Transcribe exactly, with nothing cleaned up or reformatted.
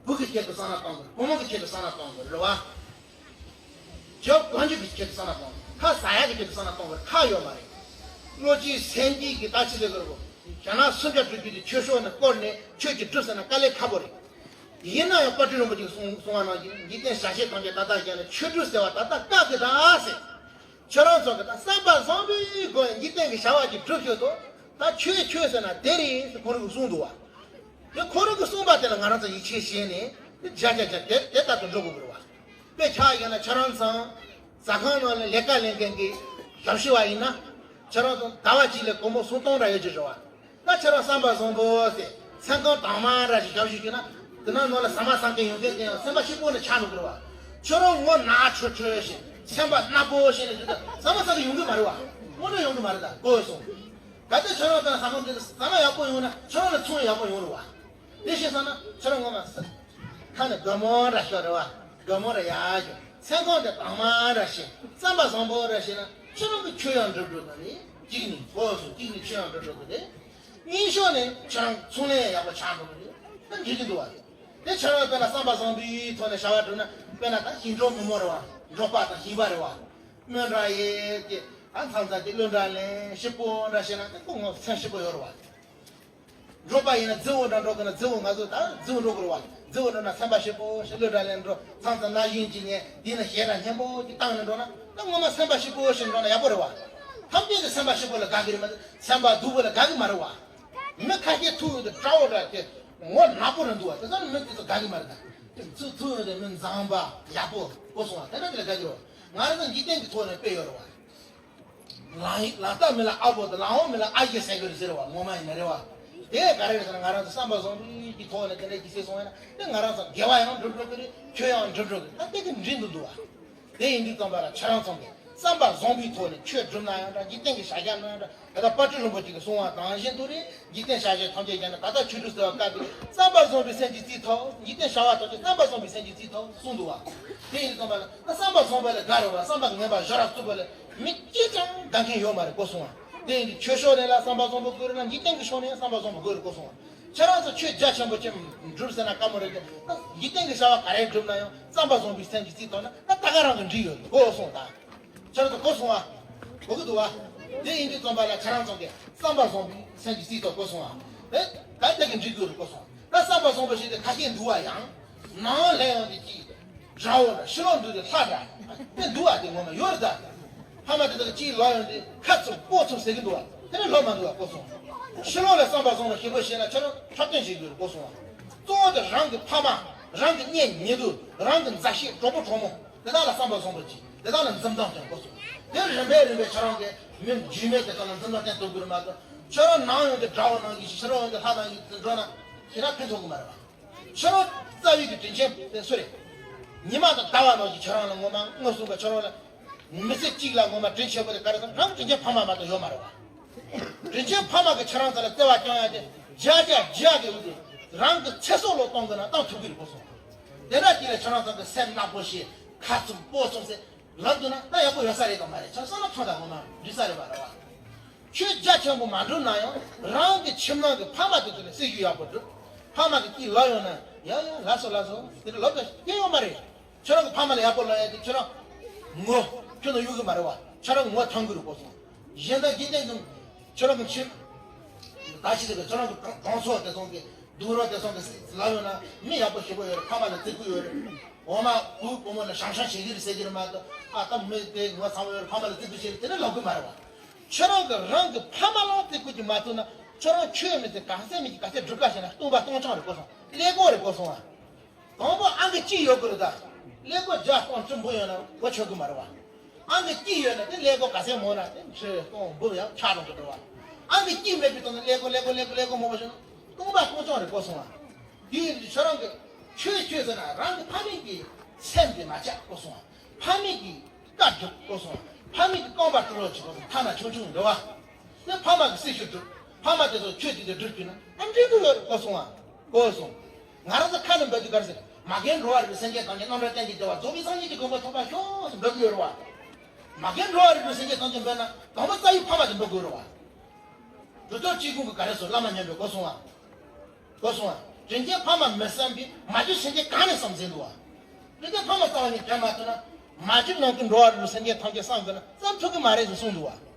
བུ་གི་ཆེད་དུ་བསམ་བློ་གཏོང་དགོས། བུ་མོ་གི་ཆེད་དུ་བསམ་བློ་གཏོང་དགོས་རེད་བ། ཇོ་གང་ཅི་གི་ཆེད་དུ་བསམ་བློ་གཏོང་དགོས། ཁ་ཟ་ཡག་གི་ཆེད་དུ་བསམ་བློ་གཏོང་དགོས། ཁ་ཡོད་མ་རེད། བློ་གཅིག་སེམས་གཅིག་གི་ལྟ་ཅི་ཟེར་དགོས་རེད། བྱས་ན་སུམ་བརྒྱ་དྲུག་ཅུ་དེ་ཆོས་ཕྱོགས་ནས་བསྐོར་ནས་ཆོས་ཀྱི་སྒྲུབ་ཟེར་ན་དཀའ་ལས་ཁག་པོ་རེད། ཡིན་ན་ཡང་དཔལ་སྤྲུལ་རིན་པོ་ཆེས་གསུང་གསུང་བ་ནང་བཞིན་འཇིག་རྟེན་བྱ་བྱེད་ཐམས་ཅད་ད་ལྟ་ཀྱང་ནས་ཆོས་སྒྲུབ་ཟེར་བ་ད་ལྟ་བཀག་གི་ད་ཟེར། ཁྱེད་རང་ཚོ་གི་ད་བསམ་པ་བཟང་པོའི་སྒོ་ནས་འཇིག་རྟེན་གྱི་བྱ་བ་ཅིག་སྒྲུབ་ཤོག་དོ། ད་ཆོས་ཆོས་ཟེར་ན་དེ་རེད་ཟེར་ཁོ་རང་གིས་གསུངས་འདུག་བ། དེ་ཁོ་རང་གིས་གསུངས་པ་དེ་ལ་ང་རང་ཚོ་ཡིད་ཆེས་བྱས་ནས་དེ་བྱ་བྱ་བྱ་དེ་དེ་ལྟར་དུ་འགྲོ་དགོས་ཀྱི་རེད་བ། དཔེ་ཆ་བཞག་ན་ཁྱེད་རང་ཚོ་ཟ་ཁང་ནང་ལ་ལས་ཀ་ལས་མཁན་གྱི་ཞབས་ཞུ་བ་ཡིན་ན། ཁྱེད་རང་ཚོ་ཟླ་བ་གཅིག་ལ་སྒོར་མོ་སུམ་སྟོང་འདྲ་ཡོད་ཀྱི་རེད་བ། ད་ཁྱེད་རང་བསམ་པ་བཟང་པོ་ཟེར་མཚན་གང་དང་མ་འདྲ་ཞིག་ཞབས་ཞུ་བྱས་ན། དེ་ན་ནང་ལ་ཟ་མ་ཟ་མཁན་ཡོང་མཁན་དེ་ཡང་སེམས་པ་སྐྱིད་པོ་ནས་ཆགས་འགྲོ་གི་རེད་བ། ཁྱོད་རང་ངོ་ནག་ཆོ་ཆོ་ཞིག་སེམས་པ་ནག་པོ་ཞིག་ནས་ཟ་མ་ཟ་གི་ཡོང་གི་མ་རེད་བ། དངོས་གནས་ཡོང་གི་མ་རེད། ད་གོ་སོང་། གལ་ཏེ་ཁྱོད་རང་དང་ཟ་མ་འདི་ཟ་མ་ཡག་པོ་ཡོང་ན་ཁྱོད་རང་ལ་ཚོང་ཡག་པོ་ཡོང་རེད་བ། དེ་བྱས་ཙང་ན་ཁྱོད་རང་ངོ་མ་ཟ་ཁ་ནས་དགའ་མོ་འདྲ་ཤོར་རེད་བ། དགའ་མོ་ར་ཡག་ཤོ་མཚན་གང་དེ་དང་མ་འདྲ་ཞིག་བསམ་པ་བཟང་པོ་འདྲ་ཞིག་ན་ཁྱོད་རང་གི་ཆོས་ཡང་འགྲུབ་འགྲོ་གི་རེད། གཅིག་ནི་གོ་སོང་། གཅིག་ནི་ཆོས་ཡང་འགྲུབ་འགྲོ་གི་རེད། གཉིས་ཤོ་ནས་ཁྱོད་རང་ཚོང་ལས་ཡག་པོ་ཆགས་འགྲོ་གི་རེད། ད་འགྲིག་གི་འདུག་བ། དེ་ཁྱོད་རང་དཔེར་ན་བསམ་པ་བཟང་པོའི་ཐོག་ནས་བྱ་བ་བསྒྲུབ་ན་དཔེར་ན་ད་ཞིང་འབྲོག་མི་མོ་རེད་བ། འབྲོག་པ་དང་ཞིང་པ་རེད་བ། སྨན་འདྲ་ཡེ་དེ་ཨ་མཚམས་མཚམས་ཀྱི་གླུ་འདྲ་ལེན་ཞིབ་པོ་འདྲ་བྱས་ན་དེ་ཁོ་ངོ་མཚན་ཞིབ་པོ་ཡོད་རེད་བ། འབྲོག་པ་ཡིན་ན་རྫི་བོ་འདྲ་འགྲོ་གི་ན་རྫི་བོ་ང་ཚོ་ད་རྫི་བོ་འགྲོ་གི་རེད་བ། རྫི་བོ་འགྲོ་ན་སེམས་པ་ཞིབ་པོ་ཞིག་གླུ་འདྲ་ལེན་འགྲོ་མཚམས་མཚམས་ན་ཡིན་གཅིག་ནས་དེ་ན་ཞེ་དྲག་སྙན་པོ་ཅིག་བཏང་ནས་འགྲོ་ན་ད་ངོ་མ་སེམས་པ་ཞིབ་པོ་ཞིག་འགྲོ་ན་ཡག་པོ་རེད་བ། ཐམས་ཅད་དེ་སེམས་པ་ཞིབ་པོ་ལ་དགའ་གི་རེད་མ་གཏོགས་སེམས་པ་སྡུག་པོ་ལ་དགའ་གི་མ་རེད་བ། མི་ཁ་ཤས་ཐུག་ཡོང་དུས་དགྲ་བོ་འདྲ་དེ་ངོ་ནག་པོ་རེད་འདུག་བ། དེ་ཚོ་ནི་མི་དེ་ཚོ་དགའ་གི་མ་རེད། ད་དེ་ཚོ་ཐུག་ཡོང་དུས་མི་མཛངས་པ་ཡག་པོ་གོ་སོང་བ། དེ་འདྲ་དེ་ལ་དགའ་གི་རེད་བ། ང་རང་ཚོ་འཇིག་རྟེན་གྱི་ཐོག་ནས་དཔེ་ཡོད་རེད་བ། ལང་ལང་སྟག་མི་ལ་ཨ་བོ་དང་ལང་འོག་མི་ལ་ཨ་ཡེ་ཟེར་གི་རེད་ཟེར་བ་ངོ་མ་ཡིན་ན་རེད་བ། དེ་ག་རེ་རེད་ཟེར་ན་ང་རང་ཚོ་བསམ་པ་བཟང་པོའི་གི་ཐོག་ནས་དེ་འདྲ་གི་བཤད་སོང་ཡིན་ན་དེ་ང་རང་ཚོ་དགེ་བ་ཡང་འགྲུབ་འགྲོ་གི་རེད། ཆོས་ཡང་འགྲུབ་འགྲོ་གི་རེད། ད་དེ་གི་འགྲིག་འདུག་འདུག་བ། དེ་ཡིན་དུས་ཙམ་པ་ལ་ཁྱེད་རང་ཚོ་གི་བསམ་པ་བཟང་པོའི་ཐོག་ནས་ཆོས་སྒྲུབ་ན་ཡང་འདྲ། འཇིག་རྟེན་གི་བྱ་རྒྱ་ན་ཡང་འདྲ། ད་ལྟ་དཔལ་སྤྲུལ་རིན་པོ་ཆེ་གི་གསུང་བ་དང་བཞིན་དུ་རེད། འཇིག་རྟེན་བྱ་བྱེད་ཐམས་ཅད་ཀྱང་ནི་ད་ལྟ་ཆོས་སྒྲུབ་ཟེར་བ་བཀའ་དེ་བསམ་པ་བཟང་པོའི་སེམས་ཀྱིས་རྩིས་ཐོབ། འཇིག་རྟེན་བྱ་བ་ཐམས་ཅད་བསམ་པ་བཟང་པོའི་སེམས་ཀྱིས་རྩིས་ཐོབ་གསུངས་འདུག་བ། དེ་ཡིན་དུས་ཙམ་པ་ལ་ད་བསམ་པ་བཟང་པོ་ལ་དགའ་རེད་བ། བསམ་པ་ངན་པ་ཞོ་ར་རྩུབ་པོ་ལ་མི་གཅིག་ཀྱང་དགའ་མཁན་ཡོད་མ་རེད་གོ་སོང་བ། དེ་ཡིན་དུས་ཆོས་ཕྱོགས་ནས་ལ་བསམ་པ་བཟང་པོ་དགོས་རེད་ན་འཇིག་རྟེན་གྱི་ཕྱོགས་ནས་བསམ་པ་བཟང་པོ་དགོས་རེད་གོ་སོང་བ། ཁྱེད་རང་ཚོ་ཆོས་རྒྱ་ཆེན་པོ་ཅིག་འགྲུབ་ཟེར་ན་དཀའ་མོ་རེད་དེ། འཇིག་རྟེན་གྱི་བྱ་བ་ག་རེ་སྒྲུབ་ན་ཡང་བསམ་པ་བཟང་པོའི་སེམས་ཀྱིས་རྩིས་ཐོབ་ན་ད་ད་ག་རང་གི་འགྲིག་ཡོད་གོ་སོང་ད། ཁྱེད་རང་ཚོ་གོ་སོང་བ། གོ་གི་འདུག་བ། དེ་ཡིན་དུས་ཙམ་པ་ལ་ཁྱེད་རང་ཚོ་གི་བསམ་པ་བཟང་པོའི་སེམས་ཀྱིས་རྩིས་ཐོབ་གོ་སོང་བ། དེ་ད་ལྟ་གི་འགྲིག་གི་རེད་གོ་སོང་། ད་བསམ་པ་བཟང་པོ་ཞིག་དེ་ཁ་ཤས་འདུག་བ། ཡང་ནང་ལས་ཡང་དེ་ཅིག་དགྲ་བོ་འདྲ་ཕྱི་ལོགས་འདུག་དེ་ལྷ་འདྲ་དེ་འདུག་བ། དེ་ངོ་མ་ཡོད་རེད་ད། ཕ་མ་དེ་དག་གཅིག་ལོག་ཡོང་དུས་ཁ་ཚུམ་པོ་ཚུམ་ཟེར་གི་འདུག་བ། དེ་ནས་ལོག་མ་འདུག་བ་གོ་སོང་། ཕྱི་ལོགས་ལ་བསམ་པ་བཟང་པོ་ཞིག་པོ་བྱས་ན་ཁྱེད་རང་འཁྲབ་སྟོན་བྱེད་དགོས་རེད་གོ་སོང་བ། གཙོ་བོ་དེ་རང་གི་ཕ་མ། རང་གི་གཉེན་ཉེ་དུ། རང་གི་མཛའ་བཤེས་གྲོགས་པོ་གྲོགས་མོ། དེ་དག་ལ་བསམ་པ་བཟང་པོ་གྱིས་དེ་དག་ལ་འཛུམ་མདངས་ཀྱང་གོ་སོང་། དེ་རིམ་པས་རིམ་པས་ཁྱེད་རང་གི་མི་རྒྱུས་མེད་དེ་དག་ལ་འཛུམ་མདངས་བསྟན་ཐུབ་དགོས་རེད་མ་གཏོགས། ཁྱེད་རང་ནང་ཡོང་དུས་དགྲ་བོ་ནང་གི་ཕྱི་རོལ་ཡོང་དུས་ལྷ་ནང་གི་འགྲོ་ན་ཁྱེད་རང་ཕན་ཐོགས་གི་མ་རེད་བ། ཁྱེད་རང་རྩ་བའི་གི་དྲིན་ཆེན་དེ་སུ་རེད། ཉི་མ་དང་ཟླ་བ་ནང་གི་ཁྱེད་རང་ལ་ངོ་མ་མངོན་སུམ་ག་ཁྱེད་རང་ལ་མི་ཚེ་གཅིག་ལ་ངོ་མ་དྲིན་ཆེན་པོ་དེ་ག་རེ་དང་རང་དྲིན་ཆེན་ཕ་མ་མ་གཏོགས་ཡོད་མ་རེད་བ། དྲིན་ཆེན་ཕ་མ་གི་ཁྱེད་རང་ཚོ་ལ་བརྩེ་བ་བསྐྱང་ཡ་དེ་བརྒྱ་ཆ་བརྒྱ་གི་འུ་དེ་རང་གི་ཚེ་སྲོག་ལོ་གཏོང་གི་ན་བཏང་ཐུབ་གི་རེད་གོ་སོང་། དེ་འདྲ་ཅིག་ལ་ཁྱེད་རང་ཚོ་གི་སེམས་ནག་པོ་ཞིག་ཁ་ཚུམ་པོ་ཚུམ་ཟེར་ལབ་འདུག་ན་ད་ཡག་པོ་ཡོད་ས་རེད་དམ་མ་རེད། ཁྱེད་བསམ་བློ་ཐོངས་དང་ངོ་མ་འགྲིག་ས་རེད་བ་རེད་བ། ཆོས་རྒྱ་ཆེན་པོ་མ་འགྲུབ་ན་ཡང་རང་གི་ཁྱིམ་ནང་གི་ཕ་མ་དེ་ཚོ་ལ་སྲི་ཞུ་ཡག་པོ་སྒྲུབ། ཕ་མ་གི་དཀྱིལ་ལོག་ཡོང་ན་ཡ་ཡ་ལགས་སོ་ལགས་སོ་དེ་འདྲ་ལབ་ད་སྐྱེ་ཡོད་མ་རེད། ཁྱེད་རང་གི་ཕ་མ་ལ་ཡག་པོ་ལབ་ཡ་དེ་ཁྱེད་རང་ངོ་ཁྱོད་ནང་གཡུག་གི་མ་རེད་བ། ཁྱེད་རང་ངོ་ཐང་གི་རུ་གོ་སོང་། གཞན་དག་འཇིག་རྟེན་གྱི་ཁྱེད་རང་གི་ཁྱིམ་ད་ཅི་ཟེར་གི་ཁྱེད་རང་གི་གྲོང་གྲོང་ཚོ་དེ་ཚོ་གི་སྡུག་རོགས་དེ་ཚོ་གི་ལབ་ཡོང་ན་མི་ཡག་པོ་ཞེ་པོ་ཡོད་རེད། ཕ་མ་ལ་བརྩི་བཀུར་ཡོད་རེད། འོ་མ་བུ་བུ་མོ་ལ་ཞང་ཞང་བྱེད་ཀྱི་རེད་ཟེར་གྱི་རེད་མ་གཏོགས་ཨ་ད་མི་དེ་ངོ་ཚ་བོ་ཡོད་རེད། ཕ་མ་ལ་བརྩི་བཀུར་བྱེད་རེད་དེ་འདྲ་ལབ་གི་མ་རེད་བ། ཁྱེད་རང་གི་རང་གི་ཕ་མ་ལ་བརྩི་བཀུར་གྱི་མ་ཐུབ་ན་ཁྱེད་རང་ཆོས་མི་ཚེ་ག་ཚད་མི་གི་ག་ཚད་སྒྲུབ་ག་བྱས་ན་སྟོང་པ་སྟོང་རྐྱང་རེད་གོ་སོང་། ཀླད་ཀོར་རེད་གོ་སོང་ཨ། དང་པོ་ཨང་ཀི་གཅིག་ཡོད་དགོས་རེད་ད། ཀླད་ཀོར་བརྒྱ་སྟོང་བཅུ་འབུལ་ཡོད་ན་གོ་ཆོད་གི་མ་རེད་བ། ཨང་ཀི་གཅིག་ཡོད་ན་དེ་ཀླད་ཀོར་ག་ཚད་མང་ན་དེ་ཁྲི་སྟོང་འབུལ་ཡང་ཆགས་འགྲོ་གི་རེད་བ། ཨང་ཀི་གཅིག་མེད་པའི་ཐོག་ནས་ཀླད་ཀོར་ཀླད་ཀོར་ཀླད་ཀོར་ཀླད་ཀོར་མང་པོ་བྱུང་ན་སྟོང་པ་སྟོང་རྐྱང་རེད་གོ་སོང་བ། དེ་ཡིན་དུས་ཁྱེད་རང་གི་ཆོས་ཆོས་ཟེར་ན་རང་གི་ཕ་མེས་ཀྱི་སེམས་དེ་མ་ཆགས་གོ་སོང་བ། ཕ་མེས་ཀྱི་བཀའ་སྒྲུབ་གོ་སོང་བ། ཕ་མེས་ཀྱི་རྐང་པ་བཀྲུ་རོགས་བྱེད་གོ་སོང་། ཐ་ན་ཆུང་ཆུང་འདྲ་བ། དེ་ཕ་མ་གི་སྲི་ཞུ་སྒྲུབ། ཕ་མ་དེ་ཚོ་ཆོས་དེ་དེ་སྒྲུབ་རྒྱུ་ན་ཨ་འགྲིག་གི་ཡོད་རེད་གོ་སོང་བ། གོ་སོང་། ང་རང་ཚོ་ཁ་ནས་འབོད་དུས་ག་རེ་ཟེར། མ་རྒན་འགྲོ་བ་རིགས་སེམས་ཅན་ཐམས་ཅད་རྣམ་གྲོལ་གཏན་གྱི་བདེ་བ་རྫོགས་པའི་སངས་རྒྱས་ཀྱི་གོ་འཕང་ཐོབ་པར་ཤོག་ཟེར་འབོད་ཀྱི་ཡོད་རེད་བ། མ་རྒན་འགྲོ་བ་རིགས་སེམས་ཅན་ཐམས་ཅད་འབོད་ན་དང་པོ་རྩ་བའི་ཕ་མ་དེ་འབོད་དགོས་རེད་བ། གྲུབ་ཐོབ་སྤྱི་ཁྱབ་ཀྱི་ག་རེ་ཟེར་བླ་མ་ཉན་པའི་གོ་སོང་བ། གོ་སོང་བ། དྲིན་ཅན་ཕ་མ་མི་བསམ་པས་མ་གྱུར་སེམས་ཅན་གང་ནས་བསམ་ཟེར་འདུག་བ། དྲིན་ཅན་ཕ་མ་རྩ་བ་ནས་དྲན་མ་ཐུབ་ན། མ་གྱུར་ནང་གི་འགྲོ་བ་རིགས་དྲུག་སེམས་ཅན་ཐམས་ཅད་བསམ་དགོས་ན་བསམ་ཐུབ་ཀྱི་མ་རེད་ཟེར་གསུངས་འདུག་བ།